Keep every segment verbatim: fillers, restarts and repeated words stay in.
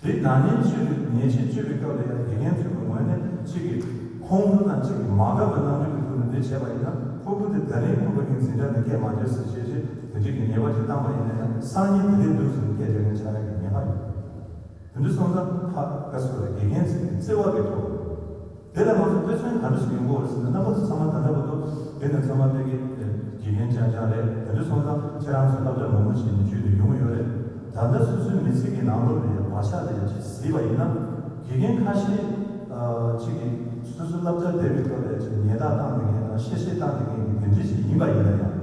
དེ་ན་ནིང་གཅོད་པའི་ཉེས་ཆད་གཅོད་པའི་སྐབས་ལ་ཡང་དགེ་རྒན་ཚོའི་ངོས་ནས་གཅིག་གིས་ཁོང་ཁྲོ་དང་གཅིག་གིས་མ་འགགས་པའི་རྣམ་འགྱུར་གྱི་ཐོག་ནས་འདི་བྱས་པ་ཡིན་ན། ཕྲུ་གུ་དེ་ད་རིང་ཁོང་ཁྲོ་གི་འཛིན་གྲྭ་ནས་སྐད་མ་བརྗོད་ཟེར་བྱས་རྗེས་དེ་འདྲའི་གི་ཉེས་པ་ཅིག་བཏང་པ་ཡིན་ན་ཡང་སང་ཉིན་དེ་འདྲའི་འདུག་ཟེར་ནས་སྐད་རྒྱག་མཁན་ཆགས་ཡག་གི་ཉེན་ཁ་ཡོད། དེ་འདྲ་སོང་ཙང་ཕ་ག་སོ་རེ་དགེ་རྒན་ཚོས་བརྩེ་བ་གི་ཐོག་དེ་ལ་ང་ཚོ་དཔེ་མཚོན་ག་འདྲ་ཞིག་ཡོང་གི་ཡོད་རེད་ཟེར་ན། རྣམ་པ་ཚོ་ཚང་མ་ད་ལྟ་བར་དུ་དེ་ནས་ཚང་མ་དེ་གི་དགེ་རྒན་རྐྱང་རྐྱང་རེད། དེ་འདྲ་སོང་ཙང་ཁྱེད་རང་ཚོ་སློབ་གྲྭ་མང་པོ་ཞིག་ནས་བརྒྱུད་ནས་ཡོང་གི་ཡོད་རེད། ད་ལྟ་སོ་སོའི་མི་ཚེ་གི་ནང་ལོགས་ལ་ཡང་བག་ཆགས་དེ་ཡང་ཅིག་གཟིགས་པ་ཡིན་ན། དགེ་རྒན་ཁ་ཤས་ཅིག་གིས་སོ་སོའི་སློབ་གྲྭ་བསྡད་པའི་སྐབས་ལ་ཅིག་ཉེས་རྡུང་བཏང་བསྡད་མཁན་དང་གཤེ་གཤེ་བཏང་བསྡད་མཁན་གྱི་དེ་འདྲ་ཞིག་ཡིན་པ་ཡིན་ན་ཡང་།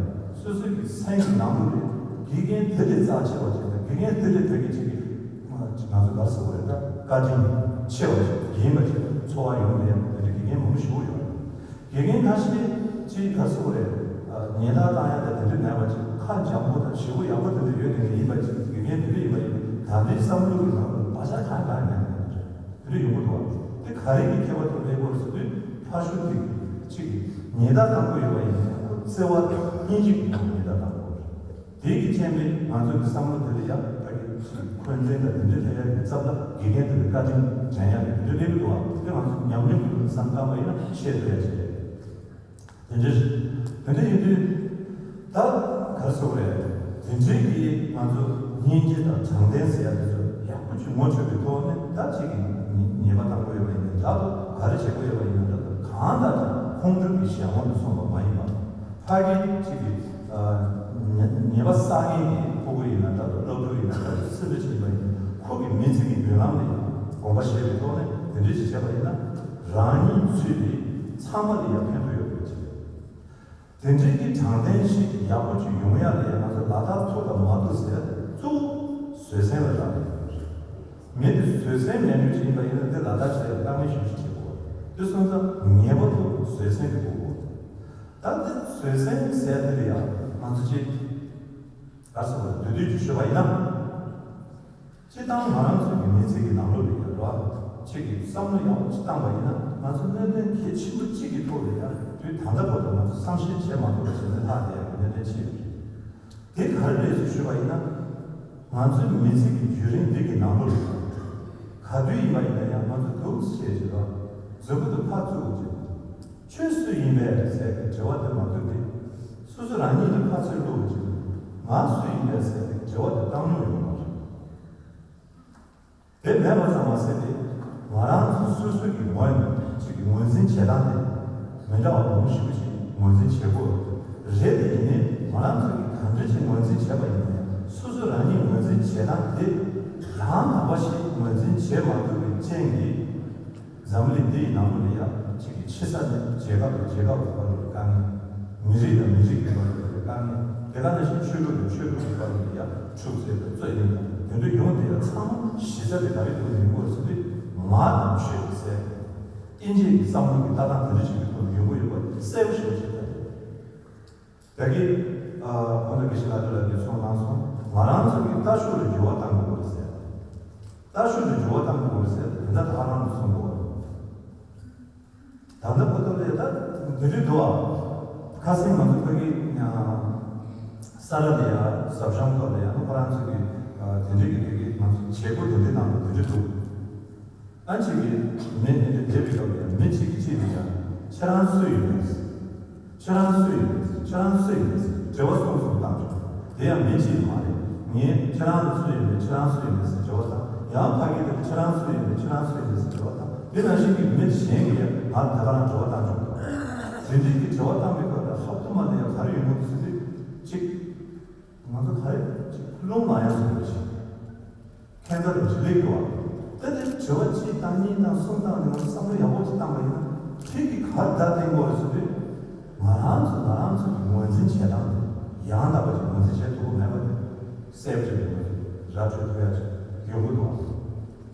སོ་སོའི་གི་སེམས་ཀྱི་ནང་ལོགས་ལ་དགེ་རྒན་དེ་ལས་རྩ་ཆེ་བ་ཅིག་དང་དགེ་རྒན་དེ་ལས་བོད་ཀྱི་ཅིག་གི་ང་ཚོ་ག་རེ་ཟེར་དགོས་རེད། ད་བཀའ་དྲིན་ཆེ་བ་ཞིག་ཡིན་པ་ཞིག་ཚོར་བ་ཡོང་བསྡད་ཡག་དེ་འདྲ་དགེ་རྒན་མང་པོ་ཞིག་ཡོད་རེད། དགེ་རྒན་ཁ་ཤས་ཅིག་ག་རེ་ཟེར་དགོས་རེད། ཉེས་རྡུང་བཏང་ཡག་དང་དེ་འདྲ་མེད་པ་ཅིག་ཁ་འཇམ་པོ་དང་ཞེ་པོ་ཡག་པོ་དེ་འདྲ་ཡོད་མཁན་ཡིན་པ་ཅིག་དགེ་རྒན་དེ་འདྲ་ཡིན་པ་ཡིན་ན་ད་ལྟའི་བསམ་བློ་གི་ནང་ལ་བག་ཆགས་གང་ཡང་མེད་པ་དེ་འདྲ་ཡོང་གི་འདུག་བ། དེ་ག་རེ་གི་ཁྱད་པར་དུ་སླེབས་ཡོད་རེད་ཟེར་དུས། ཕར་ཞོག་དེ་ཅིག་གིས་ཉེས་རྡུང་བཏང་གི་ཡོད་པ་ཡིན་ན་ཁོ་བརྩེ་བ་དང་སྙིང་རྗེ་གི་ཐོག་ནས་ཉེས་རྡུང་བཏང་གི་ཡོད་རེད། དེ་གི་རྐྱེན་པས་ང་ཚོ་གི་བསམ་བློ་དེ་ལ་ཡང་ཕ་གི་འཁོན་འཛིན་དང་དེ་འདྲ་སླེབས་ཡག་གི་རྩ་བ་ལ་དགེ་རྒན་དེ་ལ་བཀའ་དྲིན་དྲན་ཡག་གི་དེ་འདྲ་སླེབས་འདུག་བ། དེ་ང་ཚོ་ཉམས་མྱོང་གི་ཐོག་ནས་བསམ་བཏང་བ་ཡིན་ན་ཤེས་ཐུབ་ཡག་ཅིག་རེད། དེ་འདྲ་དེ་འདྲ་ཡིན་དུས་ད་ག་རེ་ཟེར་དགོས་རེད། དེ་འདྲའི་གི་ང་ཚོ་སྙིང་རྗེ་དང་དྲང་བདེན་ཟེར་ཡག་དེ་ཚོ་ཡག་པོ་ཅིག་ངོ་འཕྲོད་པའི་ཐོག་ནས་ད་ཅིག་གི་ཉེས་པ་བཏང་དགོས་ཡོད་པ་ཡིན་ན་འདྲ་འདུག་ག་རེ་བྱེད་དགོས་ཡོད་པ་ཡིན་ན་འདྲ་འདུག་གང་ལྟར་ཀྱང་ཁོང་ཁྲོ་གི་གཞན་དབང་དུ་སོང་བ་མ་ཡིན་པ། ཕ་གི་གཅིག་གིས་ཉེས་པ་བསགས་མཁན་གྱི་ཕྲུ་གུ་ཡིན་ན་འདྲ་འདུག་སློབ་ཕྲུག་ཡིན་ན་འདྲ་འདུག་སུ་འདྲ་ཞིག་ཡིན་པ་ཡིན་ཁོ་གི་མི་ཚེ་གི་མདུན་ལམ་ལ་ཡང་དགོངས་པ་བཞེས་པའི་ཐོག་ནས་དེ་འདྲ་ཞིག་བྱས་པ་ཡིན་ན། རང་ཉིད་ཚུད་དེ་ཚང་མ་ལ་ཡང་ཕན་ཐོགས་ཡོད་པའི་ཆེད། དེ་འདྲའི་གི་དྲང་བདེན་ཞིག་ཡག་པོ་ཅིག་ཡོང་ཡག་ལ་ཡང་ང་ཚོ་ལ་དྭགས་ཐུག་དང་མ་ཐུག་ཟེར་གཙོ་བོ་བཟོད་བསྲན་ལ་རག་ལས་ཡོད་རེད། མི་དེ་བཟོད་བསྲན་མེད་མཁན་ཅིག་ཡིན་པ་ཡིན་ན་དེ་ལ་དྭགས་ཆེད་ལ་དཀའ་ངལ་ཞེ་པོ་ཅིག་འཕྲད་དགོས་རེད། དེ་སོང་ཙང་ངེས་པར་དུ་བཟོད་བསྲན་གྱི་དགོས་དགོས། ད་དེ་བཟོད་བསྲན་ཟེར་དེ་ལ་ཡང་ང་ཚོ་ཅིག་ག་རེ་ཟེར་དགོས་རེད། བསྡུས་བསྡུས་ཅིག་ཞུས་པ་ཡིན་ན། སྤྱིར་བཏང་ང་རང་ཚོ་གི་མི་ཚེ་གི་ནང་ལོགས་ལ་ཡོད་ར། ཅིག་གིས་བསམ་བློ་ཡག་པོ་ཅིག་བཏང་བ་ཡིན་ན་ང་ཚོ་གནད་དོན་གལ་ཆེན་པོ་གཅིག་གི་ཐོག་ལ་ཡང་དུས་ད་ལྟ་བར་དུ་ང་ཚོ་བསམ་ཤེས་བྱེད་མ་ཐུབ་པ་བྱས་ནས་ལྷག་བསྡད་ཡག་གི་གནད་དོན་ཅིག་ཡོད་རེད། དེ་ག་རེ་རེད་ཟེར་ཞུས་པ་ཡིན་ན། ང་ཚོའི་མི་ཚེ་གི་བརྒྱུད་རིམ་འདི་གི་ནང་ལོགས་ལ་ག་དུས་ཡིན་པ་ཡིན་ན་ཡང་ང་ཚོ་འདུག་སེ་བྱས་བྱས་ར། མཛུབ་གུ་དེ་ཕར་བཙུགས་བྱས། ཁྱོད་སུ་ཡིན་པས་ཟེར་གི་དྲི་བ་དེ་མ་ཐུབ་དེ། སོ་སོ་རང་ཉིད་ལ་ཕར་ཚུར་བླུགས་བྱས། ང་སུ་ཡིན་པས་ཟེར་གི་དྲི་བ་དེ་བཏང་མྱོང་ཡོད་མ་རེད། དེ་མེད་པ་ཙམ་མ་ཟད་དེ། ང་རང་ཚོ་སོ་སོ་གི་ངོས་ནས་ཅིག་གི་ངོས་འཛིན་བྱེད་སྟངས་དེ་མི་འདྲ་བ་མང་པོ་ཞེ་པོ་ཅིག་ངོས་འཛིན་བྱེད་དགོས་རེད། དེ་ཡིན་ནའི་ང་རང་ཚོ་གི་ག་འདྲ་ཅིག་ངོས་འཛིན་བྱས་པ་ཡིན་ནའི་སོ་སོ་རང་ཉིད་ངོས་འཛིན་བྱེད་སྟངས་དེ་ཡང་དག་པ་ཞིག་ངོས་འཛིན་བྱེད་མ་ཐུབ་པའི་རྐྱེན་གྱིས། འཛམ་གླིང་འདིའི་ནང་ལོགས་ལ་ཡང་གཅིག་གི་ཕྱི་ས་ནས་རྒྱལ་ཁབ་དང་རྒྱལ་ཁབ་ཀྱི་བར་ལ་དཀའ་ངལ། མི་རིགས་དང་མི་རིགས་ཀྱི་བར་ལ་དཀའ་ངལ། དེ་ག་ནང་བཞིན་ཆོས་ལུགས་དང་ཆོས་ལུགས་ཀྱི་བར་ལ་ཡང་འཁྲུག་རྩོད་དང་རྩོད་གླེང་དང་དེ་འདྲ་ཡོང་དེ་ཡང་ཚང་མ་གཞི་རྩ་དེ་ག་རེ་ཐུག་ནས་ཡོང་དགོས་ཟེར་དུས་ང་དང་ཆོས་ཟེར། དབྱིན་ཇིའི་བསམ་བློ་གི་ལྟ་སྟངས་དེ་འདྲ་ཞིག་གི་ཐོག་ནས་ཡོང་གི་ཡོད་པ་གསལ་པོ་ཞེ་པོ་ཅིག་ལྟ་དེ། ད་གིན་གོང་དུ་དགེ་བཤེས་ལྷ་སྒྲོན་ལགས་ཀྱིས་གསུངས་གནང་སོང་། ང་རང་ཚོ་གི་ལྟ་ཕྱོགས་ལ་འགྱུར་བ་གཏང་དགོས་རེད་ཟེར། ལྟ་ཕྱོགས་ལ་འགྱུར་བ་གཏང་དགོས་རེད་ཟེར་དེ་འདྲ་ཐག་རང་དུ་གསུང་དགོས། ད་ལྟ་བར་དུ་ལས་ད་དེ་འདྲ་འདུག་ཨ། ཁ་སང་ང་ཚོ་ཕ་གི་ས་ར་ལ་ཡ་ཟབ་སྦྱོང་སྐབས་ལ་ཡ་ཁོ་རང་ཚོ་གི་དེ་འདྲ་གི་དེ་གི་ང་ཚོ་བྱེད་སྒོ་དེ་འདྲའི་ནང་དུ་དེ་འདྲ་འདུག་ཨ་ཅིག་གིས་མི་དེ་འདྲ་བསྡད་པའི་སྐབས་ལ་མི་གཅིག་གིས་གཅིག་ལ་ཡང་ཁྱེད་རང་སུ་ཡིན་པས། ཁྱེད་རང་སུ་ཡིན་པས། ཁྱེད་རང་སུ་ཡིན་པས་དྲི་བ་གསུམ་གསུམ་བཏང་བྱུང་། དེ་ཡང་མི་གཅིག་མ་རེད། ངས་ཁྱེད་རང་ལ་སུ་ཡིན་པས་ཁྱེད་རང་སུ་ཡིན་པས་དྲི་བ་བཏང་། ཡང་ཕ་གི་དེ་ལ་ཁྱེད་རང་སུ་ཡིན་པས་ཁྱེད་རང་སུ་ཡིན་པས་དྲི་བ་བཏང་། དེ་ནང་བཞིན་གྱི་མི་གཞན་གྱིས་ཡང་ང་ལ་ད་ག་རང་དྲི་བ་བཏང་བྱུང་། དེ་འདྲའི་གི་དྲི་བ་བཏང་བའི་སྐབས་ལ་ཧབ་ཏུ་མ་ལ་ཡང་ག་རེ་ཡོང་གི་འདུག་ཟེར་དུས་གཅིག་ང་ཚོ་ག་རེ་གཅིག་རླུང་ལ་ཡང་སོང་བ་ཞིག་ཁྱད་མཚར་རུ་ཅིག་སླེབས་འདུག་བ། ད་དེ་དྲི་བ་གཅིག་དང་གཉིས་དང་གསུམ་བཏང་ནས་ང་ཚོ་བསམ་བློ་ཡག་པོ་ཅིག་བཏང་པ་ཡིན་ན་ཁྱེད་ཀྱིས་ག་རེ་བརྡ་བསྟན་དགོས་རེད་ཟེར་དུས། ང་རང་ཚོ་ང་རང་ཚོ་གི་ངོས་འཛིན་བྱེད་སྟངས་དེ་ཡང་དག་པ་ཅིག་ངོས་འཛིན་བྱེད་ཐུབ་ཀྱི་མེད་པ་དེ་གསལ་པོ་ཅིག་ང་ཚོ་ར་འཕྲོད་ཐུབ་ཡག་ཅིག་ཡོང་གི་འདུག་བ།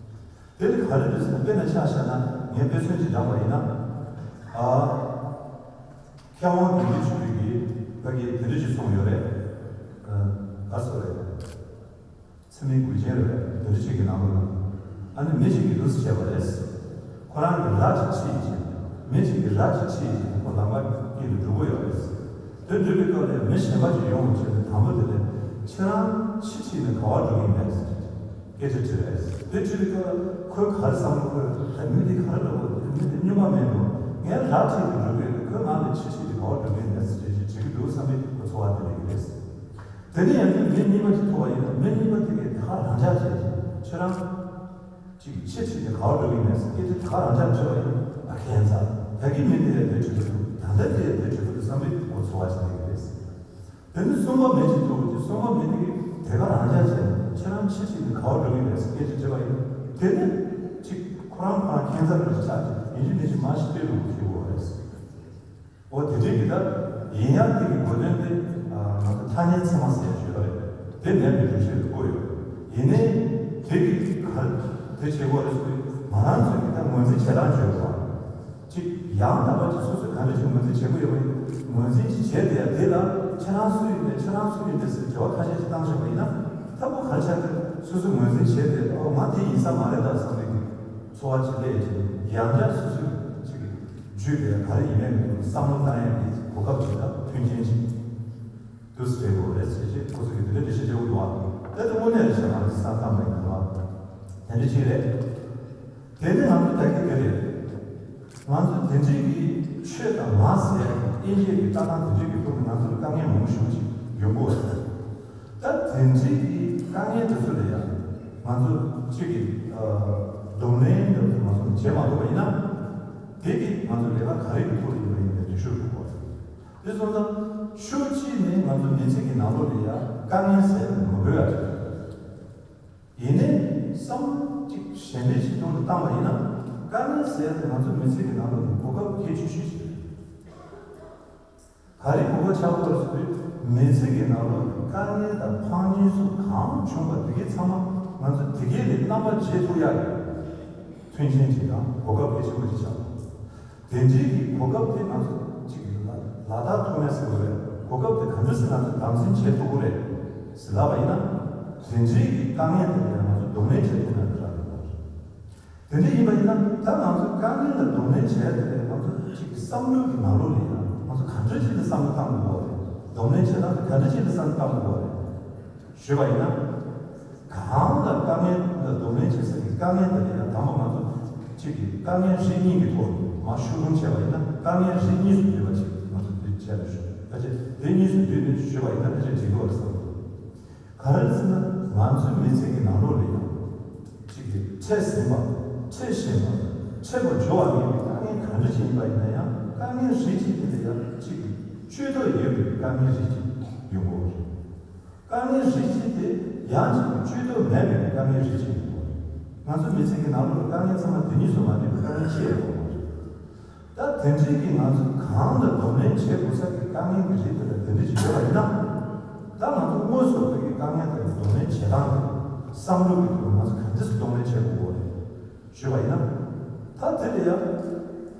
དེ་ནི་ག་རེ་རེད་ཟེར་ན་དཔེར་ན་ཆ་བཞག་ན་ངས་དཔེ་མཚོན་ཅིག་བགྲངས་པ་ཡིན་ན། ཨ། མཁས་དབང་དགེ་འདུན་ཆོས་འཕེལ་གྱིས་ཕ་གིར་དེ་འདྲ་ཅིག་གསུངས་ཡོད་རེད། ཨ། ག་རེ་ཟེར་རེད། ཚད་མའི་འགུལ་རྐྱེན་རེད་པས་དེ་འདྲ་ཅིག་གི་ནང་ལོགས་ལ། ཨ་ནི་མི་ཞིག་གིས་འདུག་སེ་བྱས་པ་རེད། ཁོ་རང་གི་ར་ཅིག་ཁྲིད་ཡིན་ཕྱིན། མི་ཞིག་གིས་ར་ཅིག་ཁྲིད་ཡིན་ཕྱིན་ཁོ་ལམ་ཁ་དཀྱིལ་དུ་འགྲོ་གི་ཡོད་རེད། དེ་འགྲོ་བའི་སྐབས་ལ་མི་གཞན་པ་ཅིག་ཡོང་བ་བྱས་ཏེ་དང་པོ་དེ་ལས་ཁྱེད་རང་ཁྲིད་ཁྲིད་ནས་ག་པར་འགྲོ་གི་ཡིན་པས་ཟེར། སྐད་ཆ་དྲིས་པས། དེ་དྲིས་པའི་སྐབས་ལ་ཁོས་ག་རེ་བསམ་བློ་འཁོར། ད་མི་འདི་ག་རེ་ལབ་དགོས། མི་འདི་སྨྱོན་པ་མིན་འགྲོ། ངས་ར་ཁྲིད་དེ་འགྲོ་གི་ཡོད། ཁོས་ང་ལ་ཁྱི་ཁྲིད་དེ་ག་པར་འགྲོ་གི་ཡིན་ཟེར་ཅིག་ཅིག་དྲི་གི་འདུག་བསམ་པའི་ཁོ་ཚོར་བ་དེ་སླེབས་ཀྱི་རེད། དེ་ནས་ཡང་ཁྱོད་མི་གཉིས་པ་ཅིག་ཐུག་པ་ཡིན་ན། མི་གཉིས་པ་དེ་གས་དེ་ག་རང་འཇགས་བྱས་ཅིག་ཁྱེད་རང་ཅིག་ཁྱི་ཁྲིད་དེ་ག་པར་འགྲོ་གི་ཡིན་ཟེར་སྐད་ཆ་དེ་ག་རང་འཇགས་དྲིས་པ་ཡིན་ན། ཨ་ཁྱད་མཚར། ད་གིན་མི་དེ་ཡང་དེ་དྲི་གི་འདུག་ད་ལྟ་དེ་ཡང་དེ་དྲི་གི་འདུག་བསམ་པའི་ཁོ་ཚོར་བ་ཞིག་སླེབས་ཀྱི་རེད། དེ་ནི་གསུམ་པ་མི་གཅིག་ཐུག་གི། གསུམ་པ་མི་དེ་གིས་དེ་ག་རང་འཇགས་བྱས་ནས་ཁྱེད་རང་ཁྱི་ཁྲིད་ནས་ག་པར་འགྲོ་གི་རེད་ཟེར་སྐད་ཆ་དྲིས་པ་ཡིན། དེ་ནི་ཅིག་ཁོ་རང་ཁོ་རང་ཁྱད་མཚར་རེ་ཆགས་ཀྱི་ཡིན་གཅིག་མིན་གཅིག་མ་གཞི་དཔེ་ལུགས་ཁེལ་དགོས་རེད། འོ་དེ་འདྲའི་གི་ད་ཡིན་ཡང་དེ་གི་གོ་དོན་དེ་ང་ཚོ་ཐ་སྙད་ཚད་མ་ཟེར་ཡ་ཞུ་བ་རེད། དེ་མེད་པའི་སྒྲུབ་བྱེད་དུ་བཀོད་ཡོད། ཡིན་ནའི་དེ་གི་ག་རེ་དེ་བྱེད་དགོས་རེད་ཟེར་དུས་ང་རང་ཚོས་གི་ད་ངོས་འཛིན་བྱེད་སྟངས་བརྗོད་དགོས། ཅིག་ཡང་དག་པ་ཅིག་སོ་སོས་ག་འདྲ་ཅིག་ངོས་འཛིན་བྱེད་དགོས་ཡོད་པ་ཡིན། ངོས་འཛིན་ཅིག་བྱས་ཏེ་ཡང་དེ་ལ་ཁྱེད་རང་སུ་ཡིན་པས་ཁྱེད་རང་སུ་ཡིན་པས་ཟེར་དྲི་བ་ཁ་ཤས་ཅིག་བཏང་བཞག་པ་ཡིན་ན། ད་ཁོ་ག་རེ་ཆགས་ཏེ་སོ་སོས་ངོས་འཛིན་བྱས་ཏེ། ཨོ་ང་དེ་ཡིན་ས་མ་རེད་ད་བསམ་པའི་གི་ཚོར་བ་ཅིག་སླེབས་ཀྱི། ཡང་བསྐྱར་སོ་སོས་ཅིག་གི་བརྒྱུད་དེ་ག་རེ་ཡིན་མིན་གི་བསམ་བློ་བཏང་ཡག་གི་གོ་སྐབས་ཅིག་དང་མཐུན་རྐྱེན་ཅིག་ཏུ་སྤྲད་དགོས་རེད་ཟེར་ཅིག་ཁོ་ཚོ་གི་དེ་འདྲ་འགྲེལ་བཤད་བྱེད་དགོས་འདུག་བ། དེ་ལྟ་དངོས་གནས་རེད་ཤག་ང་རང་བསམ་བཏང་བའི་ནང་ལ་དེ་འདྲ་ཅིག་རེད། དེ་ནི་ང་ཚོ་ད་གི་དེ་རེད། ང་ཚོ་དེ་འདྲའི་གི་ཆོས་དང་ངག་ཟེར་ཡག་གི་དབྱེ་འབྱེད་ཀྱི་ལྟ་སྟངས་དེ་འདྲའི་གི་ཐོག་ནས་ང་ཚོ་ལ་དཀའ་ངལ་མང་པོ་ཞེ་པོ་ཅིག་ཡོང་གི་ཡོད་རེད། ད་དེ་འདྲའི་གི་དཀའ་ངལ་དེ་ཚོ་ལ་ཡང་ང་ཚོ་གཅིག་གི་གདོང་ལེན་འདྲ་པོ་ང་ཚོ་བྱེད་མ་ཐུབ་པ་ཡིན་ན། དེ་གིས་ང་ཚོ་ལས་ཀ་ག་རེ་གི་ཐོག་ལ་ཡིན་པ་ཡིན་པའི་འགྲེལ་བཤད་དགོས་པ་རེད། དེ་སོང་ཙང་ཕྱོགས་གཅིག་ནས་ང་ཚོ་མི་ཚེ་གི་ནང་ལོགས་ལ་ཡང་དཀའ་ངལ་ཟེར་ཡག་དེ་མ་དགོས་ཡ་ཅིག་ཡིན་ནའི་བསམ་བློ་གཅིག་གཞན་པའི་ཅིག་ཐོག་ནས་བཏང་བ་ཡིན་ན། དཀའ་ངལ་ཟེར་ཡག་དེ་ང་ཚོ་མི་ཚེ་གི་ནང་ལོགས་ནས་གོ་སྐབས་གལ་ཆེ་ཤོས་ཤིག་རེད། ག་རེ་གོ་སྐབས་ཆགས་ཀྱི་ཡོད་རེད་ཟེར་དུས། མི་ཚེ་གི་ནང་ལོགས་ཀྱི་དཀའ་ངལ་དང་ཕངས་སེམས་སོགས་གང་བྱུང་བ་དེ་གའི་ཚང་མ་ང་ཚོ་དེ་གའི་ལས་རྣམ་པ་བརྗེ་ཐུབ་ཡག་གི་མཐུན་རྐྱེན་ཅིག་དང་གོ་སྐབས་གལ་ཆེན་པོ་ཅིག་ཆགས་འདུག་དེ་འདྲའི་གི་གོ་སྐབས་དེ་ང་ཚོ་གཅིག་གི་ལ་ལ་དྭགས་ཐོག་མའི་ཟེར་བའི་གོ་སྐབས་དེ་ག་འདྲ་སེ་ང་ཚོ་དམ་འཛིན་བྱེད་ཐུབ་ཀྱི་རེད་ཟེར་ལབ་པ་ཡིན་ན། དེ་འདྲའི་གི་དཀའ་ངལ་དེ་ལ་ང་ཚོ་གདོང་ལེན་བྱེད་ཐུབ་ན་འདྲ་རེད། དེ་འདྲ་ཡིན་པ་ཡིན་ན། ད་ང་ཚོ་དཀའ་ངལ་ལ་གདོང་ལེན་བྱས་ཏེ་ང་ཚོ་གཅིག་གི་བསམ་བློ་གི་ནང་ལོགས་ནས་ཡང་ང་ཚོ་ག་འདྲ་ཅིག་ལ་བསམ་བློ་བཏང་དགོས་པ་རེད། གདོང་ལེན་བྱེད་སྟངས་དེ་ག་འདྲ་ཅིག་ལ་བསམ་བློ་བཏང་དགོས་པ་རེད། ཞུས་པ་ཡིན་ན། གང་ལ་དཀའ་ངལ་ལ་གདོང་ལེན་བྱེད་ས་ཀྱི་དཀའ་ངལ་དེ་ལ་ཡང་དང་པོ་ང་ཚོ་གཅིག་གི་དཀའ་ངལ་རིགས་གཉིས་ཀྱི་ཐོག་ནས་མར་ཤུགས་སྣོན་བྱས་པ་ཡིན་ན། དཀའ་ངལ་རིགས་གཉིས་སུ་འདུས་པ་ཅིག་ང་ཚོ་འདི་བྱས་ལ་ཞུ། ཕལ་ཆེར་དེ་གཉིས་སུ་འདུས་ནས་ཞུས་པ་ཡིན་ན་ཕལ་ཆེར་འགྲིག་གི་རེད་བསམ། ག་རེ་ཟེར་ན། ང་ཚོའི་མི་ཚེ་གི་ནང་ལོགས་ལ་ཡང་གཅིག་གི་འཕྲད་ཟིན་པ། འཕྲད་བཞིན་པ། འཕྲད་པར་འགྱུར་བ་མེད་པའི་དཀའ་ངལ་ག་འདྲ་ཞིག་ཡིན་པ་ཡིན་ན་ཡང་། དཀའ་ངལ་རིགས་གཅིག་དེ་ལ་ཡང་གཅིག་གི་བཅོས་ཐབས་ཡོད་པའི་དཀའ་ངལ་རིགས་གཅིག་ཡོང་གི་ཡོད་རེད། དཀའ་ངལ་རིགས་གཅིག་དེ་ཡང་གཅིག་གི་བཅོས་ཐབས་མེད་པའི་དཀའ་ངལ་རིགས་གཅིག་ཡོང་གི་ཡོད་རེད། ང་ཚོའི་མི་ཚེ་གི་ནང་ལོགས་ལ་དཀའ་ངལ་ཚང་མ་དེ་གཉིས་སུ་མ་འདུས་པའི་དཀའ་ངལ་ཆེ་ཡོང་གི་ཡོད་རེད། ད་དེ་འདྲའི་གི་ང་ཚོ་གང་ལ་གདོང་ལེན་བྱེད་དགོས་ས་གི་དཀའ་ངལ་གི་རིགས་དེ་ལ་དེ་འདྲ་ཅིག་ཡོད་པ་ཡིན་ན། ད་ང་ཚོ་དངོས་སུ་བོད་ཀྱི་དཀའ་ངལ་དེ་ལ་གདོང་ལེན་བྱེད་སྟངས་དེ། བསམ་བློ་གི་ཐོག་ང་ཚོ་ག་འདྲ་སེ་གདོང་ལེན་བྱེད་དགོས་རེད་ཞུས་པ་ཡིན་ན། ད་དེ་ལ་ཡང་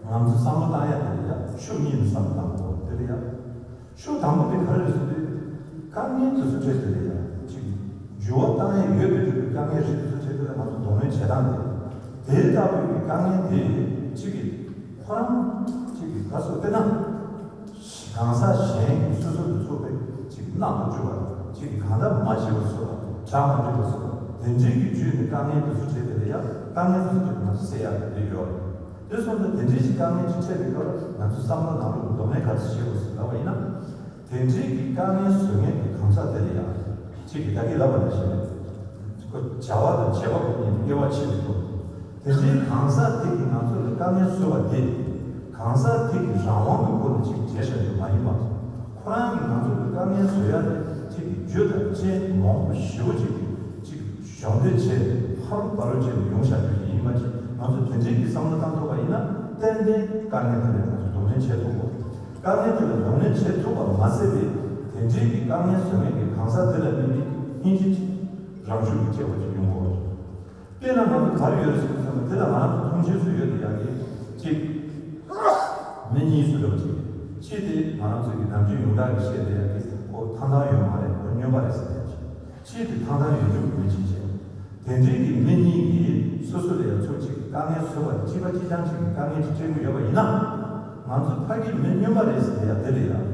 ང་ཚོ་བསམ་བློ་བཏང་ཡ་དེ་ལ་ཡང་ཕྱོགས་གཉིས་ནས་བསམ་བློ་བཏང་དགོས། དེ་ལ་ཡང་ཕྱོགས་དང་པོ་དེ་ག་རེ་རེད་ཟེར་དུས། དཀའ་ངལ་དེ་ཚོ་འཕྲད་དེ་ལ་ཡང་གཅིག་འགྱུར་བ་བཏང་ཡ་ཡོད་པའི་རིགས་ཀྱི་དཀའ་ངལ་རིགས་དེ་ཚོ་འཕྲད་དེ་ལ་ང་ཚོ་གདོང་ལེན་བྱེད་སྟངས་དེ། དེ་ལྟ་བུའི་གི་དཀའ་ངལ་དེ་གཅིག་གི་ཁོ་རང་གཅིག་གི་ག་སོ་དཔེར་ན། གང་ཟག་གཞན་གྱི་སོ་སོ་ལ་ཚུགས་པའི་གཅིག་གི་རྣམ་དུ་འཇུག་པ། གཅིག་གི་གང་ལྟར་མ་བྱས་པ་བཟོ་བ། གྲ་མ་འགྲིག་པ་བཟོ་བ། དེ་འདྲའི་གི་བརྒྱུད་ནས་དཀའ་ངལ་དེ་ཚོ་འཕྲད་དེ་ལ་ཡང་དཀའ་ངལ་དེ་ཚོ་དེ་མ་སེལ་ཡག་གི་དེ་ཡོད་རེད། དེ་སོང་ཙང་དེ་འདྲའི་ཞིག་དཀའ་ངལ་ཅིག་འཕྲད་པའི་སྐབས་ལ་ང་ཚོ་བསམ་བློ་ནང་ལོགས་ལ་གདོང་ལེན་ག་ཚོད་བྱེད་དགོས་ཟེར་ལབ་པ་ཡིན་ན། དེ་འདྲའི་གི་དཀའ་ངལ་བཟོ་མཁན་གྱི་གང་ཟག་དེ་ལ་ཡང་གཅིག་གི་ད་གིན་ལབ་པ་ནང་བཞིན། ཁོ་བྱ་བ་དང་བྱེད་པ་ཀུན་ནས་དབྱེ་བ་ཕྱེ་བའི་ཐོག་དེ་འདྲའི་གང་ཟག་དེ་གིས་ང་ཚོ་ལ་དཀའ་ངལ་བཟོས་པ་དེ། གང་ཟག་དེ་གི་རང་དབང་གི་སྒོ་ནས་ཅིག་བྱས་བཞག་རྒྱུ་མ་ཡིན་པ། ཁོ་རང་གིས་ང་ཚོ་ལ་དཀའ་ངལ་བཟོ་ཡ་དེ་ཅིག་གི་རྒྱུ་དང་རྐྱེན་མང་པོ་ཞེ་པོ་ཅིག་གིས་ཅིག་གཞོགས་འདེགས་བྱས། ཧ་རུ་བ་རུ་བྱས་ནས་ཡོང་བཞག་རྒྱུ་ཞིག་ཡིན་པ་ཅིག་ང་ཚོ་དེ་འདྲའི་གི་བསམ་བློ་བཏང་ཐུབ་པ་ཡིན་ན། ཏན་ཏན་དཀའ་ངལ་དེ་ལ་ང་ཚོ་གདོང་ལེན་བྱེད་ཐུབ་དགོས། དཀའ་ངལ་དེ་ལ་གདོང་ལེན་བྱེད་ཐུབ་པ་མ་ཟད་པའི་དེ་འདྲའི་གི་དཀའ་ངལ་བཟོ་མཁན་གྱི་གང་ཟག་དེ་ལ་དམིགས་ནས་སྙིང་རྗེ་ཅིག་རང་ཤུགས་ཀྱིས་སྐྱེ་བ་ཅིག་ཡོང་དགོས་པ་རེད། དཔེར་ན་ང་ཚོ་ག་རེ་ཡོད་རེད་ཟེར་བསམ་ན། དེ་ལ་ང་རང་ཚོ་མཐོང་ཆོས་སུ་ཡོད་དེ་ཡག་གི་གཅིག་མི་གཉིས་སུ་རེད་པ་ཅིག་གཅིག་དེ་ང་རང་ཚོ་གི་ནམ་རྒྱུན་ཡོངས་གྲགས་ཀྱི་བཤད་བསྡད་ཡག་གི་ཁོ་ཐང་ཐང་ཡོད་མ་རེད། ཁོ་སྨྱོན་པ་རེད་ཟེར་བསྡད་ཡག་ཅིག་གཅིག་དེ་ཐང་ཐང་ཡོད་རྒྱུ་མི་གཅིག་བྱས། དེ་འདྲའི་གི་མི་གཉིས་ཀྱིས་སོ་སོ་ལ་ཡང་ཚུར་གཅིག་དཀའ་ངལ་བཟོས་པ་དེ་གཅིག་པ་གཅིག་རྐྱང་གཅིག་གི་དཀའ་ངལ་ཅིག་སྤྲད་དགོས་ཡོད་པ་ཡིན་ན། ང་ཚོ་ཕ་གི་མི་སྨྱོན་པ་རེད་ཟེར་ཡ་དེ་ལ་ཡང་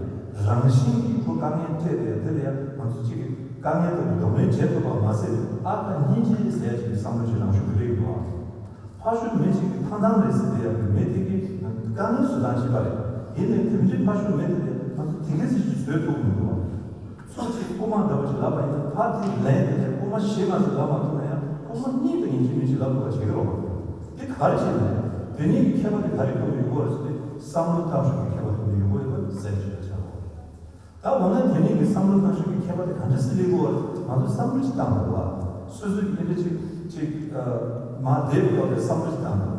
རང་བཞིན་གྱིས་ཁོ་དཀའ་ངལ་འཕྲད་དེ་ཡ་དེ་ལ་ཡང་ང་ཚོ་གཅིག་གི་དཀའ་ངལ་དེ་ལ་གདོང་ལེན་བྱེད་ཐུབ་པ་མ་ཟད། ཨ་ཁ་སྙིང་རྗེ་ཟེར། ཅིག་གི་བསམ་བློ་ཅིག་རང་ཤུགས་སྒོས་སླེབས་ཀྱི་འདུག་ཨ། ཕར་ཞོག་མི་གཅིག་གིས་ཐང་ཐང་རེད་ཟེར་དེ་ཡག་གི་མི་དེ་གིས་དཀའ་ངལ་བཟོ་སྟངས་གཅིག་པ་རེད། ཡིན་ནའི་དེ་འདྲའི་ཕར་ཞོག་མི་དེ་ལས་ང་ཚོ་དེ་གས་ཅིག་བཟོས་ཐུབ་ཀྱི་མི་འདུག་ཨ། ཚུར་ཅིག་རྐུ་མ་འདྲ་པོ་ཅིག་ལབ་པ་ཡིན་ན་ཕར་དེ་ལན་དེ་ལས་རྐུ་མ་བཞི་ལྔ་ཟེར་ལབ་མ་ཐུབ་ན་ཡང་རྐུ་མ་གཉིས་དང་ཡིན་གཅིག་མིན་གཅིག་ལབ་ཐུབ་པ་བྱེད་ཀྱི་རེད་བ། དེ་ག་རེ་བྱས་ནས་དེ་གཉིས་ཀྱི་ཁྱད་པར་དེ་ག་རེ་ཐུག་ནས་ཡོང་གི་ཡོད་རེད་ཟེར་དུས་བསམ་བློ་གཏོང་ཕྱོགས་ཀྱི་ཁྱད་པར་ཐུག་ནས་ཡོང་གི་ཡོད་པ་གསལ་པོ་ཞིག་ཆགས་ཡོད་རེད། ད་འོ་ན་དེ་གཉིས་ཀྱི་བསམ་བློ་གཏོང་ཕྱོགས་ཀྱི་ཁྱད་པར་དེ་ག་འདྲ་སེ་སླེབས་ཀྱི་ཡོད་རེད། ང་ཚོ་བསམ་བློ་ཅིག་བཏང་དགོས་པ། སོ་སོ་གི་དེ་འདྲ་ཅིག་ཅིག་མར་བསྡད་པའི་སྐབས་ལ་བསམ་བློ་ཅིག་བཏང་དགོས།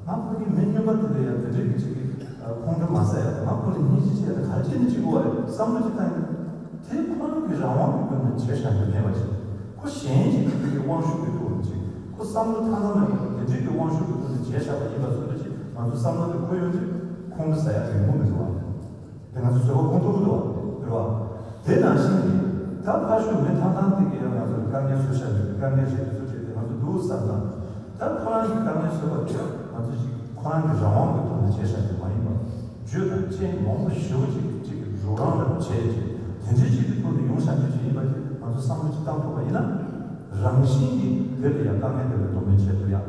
ང་ཁོ་གི་མི་སྨྱོན་པ་དེ་འདྲ་ཡང་དེ་འདྲ་གི་ཅིག་གི་ཁོང་ཁྲོ་མ་ཟ་ཡ། ང་ཁོ་ལ་སྙིང་རྗེ་ཆེ་ཡ་དེ་ག་རེ་བྱས་ནས་བྱེད་དགོས་པ་རེད། བསམ་བློ་ཅིག་བཏང་ཡིན། དེ་ཁོ་རང་གི་རང་དབང་གི་སྒོ་ནས་བྱས་བཞག་རྒྱུ་མེད་པ་ཅིག་ཁོ་གཞན་གྱི་དེ་འདྲ་གི་དབང་ཤུགས་ཀྱི་ཐོག་ནས་ཅིག་ཁོ་བསམ་བློ་ཐང་ཐང་མེད་པ་དེ་འདྲ་གི་དབང་ཤུགས་ཀྱི་ཐོག་ནས་བྱས་བཞག་པ་ཡིན་པ་བཟོ་འདྲ་ཅིག་ང་ཚོ་བསམ་བློ་དེ་འཁོར་ཡོང་དུས་ཁོང་ཁྲོ་ཟ་ཡ་ཡོང་གི་མི་འདུག་བ། དེ་ང་ཚོ་བཟོད་པ་སྒོམ་ཐུབ་ཀྱི་འདུག་བ། རེད་བ། དེ་ནང་བཞིན་གྱི་ད་ཕར་ཞོག་མི་ཐང་ཐང་དེ་གི་ཡང་ང་ཚོ་དཀའ་ངལ་བཟོ་བཞག་འདུག་དཀའ་ངལ་རེད་དེ་ཚོ་རེད་དེ་ང་ཚོ་འདུག་བསམ་ན། ད་ཁོ་རང་གི་དཀའ་ངལ་བཟོས་པ་དེ་ཡང་ང་ཚོ་ཅིག་ཁོ་རང་གི་རང་དབང་གི་ཐོག་ནས་བྱས་བཞག་རྒྱུ་མ་ཡིན་པ། རྒྱུ་དང་རྐྱེན་མང་པོ་ཞེ་པོ་ཅིག་ཅིག་གི་རོགས་རམ་རེ་བྱས་ཅིག་དེ་འདྲའི་ཅིག་གི་ཐོག་ནས་ཡོང་བཞག་རྒྱུ་ཅིག་ཡིན་པ་ཅིག་ང་ཚོ་བསམ་བློ་ཅིག་བཏང་ཐུབ་པ་ཡིན་ན། རང་བཞིན་གྱིས་དེ་ལ་ཡང་དཀའ་ངལ་དེ་ལ་གདོང་ལེན་བྱེད་ཐུབ་ཡ།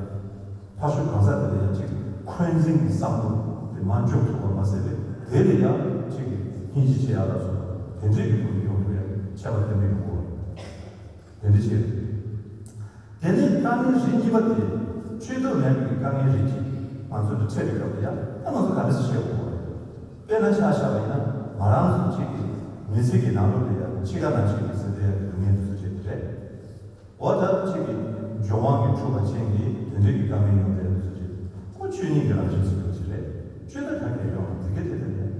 ཕར་ཞོག་གང་ཟག་དེ་ལ་ཡང་ཅིག་འཁོན་འཛིན་གྱི་བསམ་བློ་དེ་མ་འཇོག་ཐུབ་པ་མ་ཟད་པའི་དེ་ལ་ཡང་ཅིག་སྙིང་རྗེ་ཆེ་ཡག་ལ་སོགས་པ་དེ་འདྲའི་གི་ཐོག་ནས་ཡོང་ཐུབ་ཡག་ཁྱད་པར་དེ་འདྲ་ཡོང་གི་ཡོད་རེད། དེ་འདྲ་བྱས། དེ་ནས་དཀའ་ངལ་རིགས་གཉིས་པ་དེ་བཅོས་ཐབས་མེད་པའི་དཀའ་ངལ་རིགས་ཅིག་ང་ཚོ་ལ་འཕྲད་པའི་སྐབས་ལ་ཡང་ད་ང་ཚོ་ག་འདྲ་ཞིག་བྱེད་དགོས་པ་རེད། དཔེར་ན་ཆ་བཞག་པ་ཡིན་ན་ང་རང་ཚོ་གཅིག་གི་མི་ཚེ་གི་ནང་ལོགས་ལ་ཡང་འཆི་ཁ་ནང་བཞིན་གྱི་ཟེར་དེ་ཡང་སྡུག་བསྔལ་དེ་ཚོ་བྱེད་དེ་རེད། འོ་ད་གཅིག་གི་འབྱུང་བ་གི་འཁྲུལ་པ་ཅན་གྱི་དེ་འདྲའི་གི་དཀའ་ངལ་ཡོང་དེ་ཚོ་ཅིག་ཁོ་ཆོས་ཉིད་ཀྱི་རང་བཞིན་ཟེར་བ་ཅིག་རེད། བཅོས་ཐབས་ག་གེ་ཡོང་དེ་ག་དེ་དེ་རེད།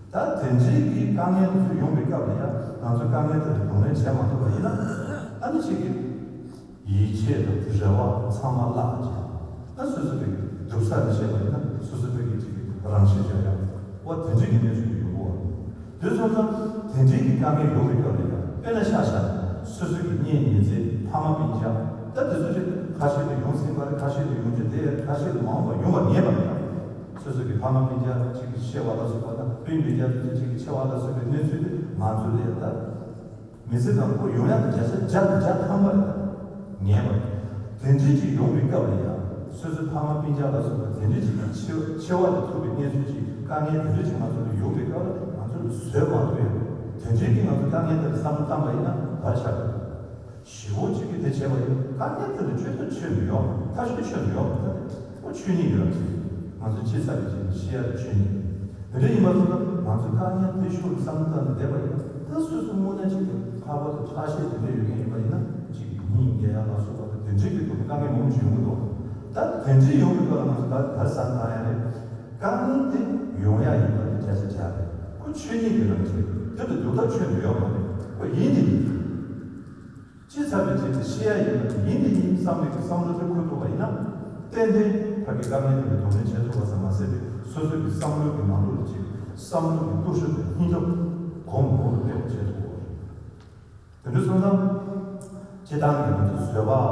ད་དེ་འདྲའི་གི་དཀའ་ངལ་དེ་ཚོ་ཡོང་བའི་སྐབས་ལ་ཡང་ང་ཚོ་དཀའ་ངལ་དེ་ལ་གདོང་ལེན་བྱེད་མ་ཐུབ་པ་ཡིན་ན། ཨ་ནི་གཅིག་གི་ཡིད་ཆེས་དང་རེ་བ་ཚང་མ་བརླག་བྱས། ཨ་སོ་སོ་གི་སྡུག་ས་ནས་བཤད་པ་ཡིན་ན་སོ་སོ་གི་གཅིག་གི་རང་ཤེད་རྒྱག་ཡག་འོ་དེ་འདྲའི་གི་གནས་ཚུལ་དེ་ཡོང་གི་ཡོད་རེད། དེ་སོང་ཙང་དེ་འདྲའི་གི་དཀའ་ངལ་ཡོང་བའི་སྐབས་ལ་ཡང་དཔེར་ན་ཆ་བཞག་ན་སོ་སོ་གི་གཉེན་ཉེ་ཚན་ཕ་མ་སྤུན་ཀྱག་ད་དེ་ཚོ་ཅིག་ཁ་ཤས་ལ་ཡོང་ཟིན་པ་རེད། ཁ་ཤས་ལ་ཡོང་རྒྱུ་དེ་ཁ་ཤས་ལ་མ་འོངས་པ་ཡོང་བ་ངེས་པ་རེད། སོ་སོ་གི་ཕ་མ་སྤུན་ཀྱག་ཅིག་གི་ཤི་བ་ལ་སོགས་པ་དང་སྤུན་སྤུན་ཀྱག་དེ་ཚོ་ཅིག་གི་འཆི་བ་ལ་སོགས་པའི་གནས་ཚུལ་དེ་ང་ཚོ་ལ་ཡང་ད། མི་ཚེ་ནང་ཁོ་ཡོང་ཡག་གི་བརྒྱ་ཆ་བརྒྱ་དང་བརྒྱ་ཐམ་པ་རེད། ངེས་པ་རེད། དེ་འདྲའི་ཅིག་ཡོང་བའི་སྐབས་ལ་ཡང་སོ་སོའི་ཕ་མ་སྤུན་ཀྱག་ལ་སོགས་པ་དེ་འདྲའི་ཅིག་གི་འཆི་འཆི་བ་ལ་ཐུག་པའི་གནས་ཚུལ་ཅིག་དཀའ་ངལ་དེ་འདྲའི་ཅིག་ང་ཚོ་ལ་ཡོང་བའི་སྐབས་ལ་ང་ཚོ་ལ་བཟོད་མ་ཐུབ་ཡག་དེ་འདྲའི་གི་ང་ཚོ་དཀའ་ངལ་དེ་ལ་བསམ་བློ་བཏང་པ་ཡིན་ན་ག་རེ་ཆགས་ཀྱི་འདུག་ཞེ་པོ་ཅིག་གིས་དེ་བྱས་པ་ཡིན་དཀའ་ངལ་དེ་ལ་བཅོས་ཐབས་ཆོད་མི་ཡོང་ཐབས་ཤེས་ཆོད་མི་ཡོང་ད་དེ་ཁོ་ཆོས་ཉིད་ཡོད་ཅིག་ང་ཚོ་ཅི་ཟེར་གི་ཅིག་ཤེས་ཡག་ཆོས་ཉིད། དེ་འདྲ་ཡིན་པ་སོང་ཙང་ང་ཚོས་དཀའ་ངལ་དེ་ཤོར་བསམ་བློ་བཏང་ནས་བསྡད་པ་ཡིན་ན་ད་སོ་སོ་དངོས་གནས་ཅིག་གི་ཁ་པར་དང་ཁྲག་ཤེད་དེ་འདྲ་ཡོད་མཁན་ཡིན་པ་ཡིན་ན་ཅིག་སྙིང་རྗེ་ཡག་ལ་སོགས་པ་དང་དེ་འདྲའི་གི་ཐོག་ནས་དཀའ་ངལ་མང་པོ་ཞིག་ཡོང་གི་འདུག་ད་དེ་འདྲའི་ཡོང་གི་འདུག་ལ་ང་ཚོ་ད་ག་རེ་བསམ་བཏང་ཡ་རེད། དཀའ་ངལ་དེ་ཡོང་ཡ་ཡིན་པ་དེ་བརྒྱ་ཆ་བརྒྱ་རེད། ཁོ་ཆོས་ཉིད་ཀྱི་རང་བཞིན་རེད། དེ་ལ་སྡུག་ཐབས་ཆོད་མི་ཡོང་རེད། ཁོ་ཡིན་དེ་ཡིན། ཅི་ཚར་བའི་རྗེས་སུ་ཤེས་ཡ་ཡིན་པ་དེ་ཡིན་དེ་ཡིན་བསམ་པའི་གི་བསམ་བློ་དེ་འཁོར་ཐུབ་པ་ཡིན་ན། ཏན་ཏན་ཕ་གི་དཀའ་ངལ་དེ་ལ་གདོང་ལེན་བྱེད་ཐུབ་པ་ཙམ་མ་ཟད་པའི་སོ་སོའི་གི་བསམ་བློའི་གི་ནང་ལོགས་ལ་ཅིག་བསམ་བློ་གི་སྟོབས་ཤུགས་དང་སྙིང་སྟོབས་གོང་མཐོར་སྤེལ་བ་བྱེད་ཐུབ་པ་རེད། དེ་འདྲ་སོང་ཙང་། སྤྱིར་བཏང་གི་ང་ཚོ་བཟོད་པ་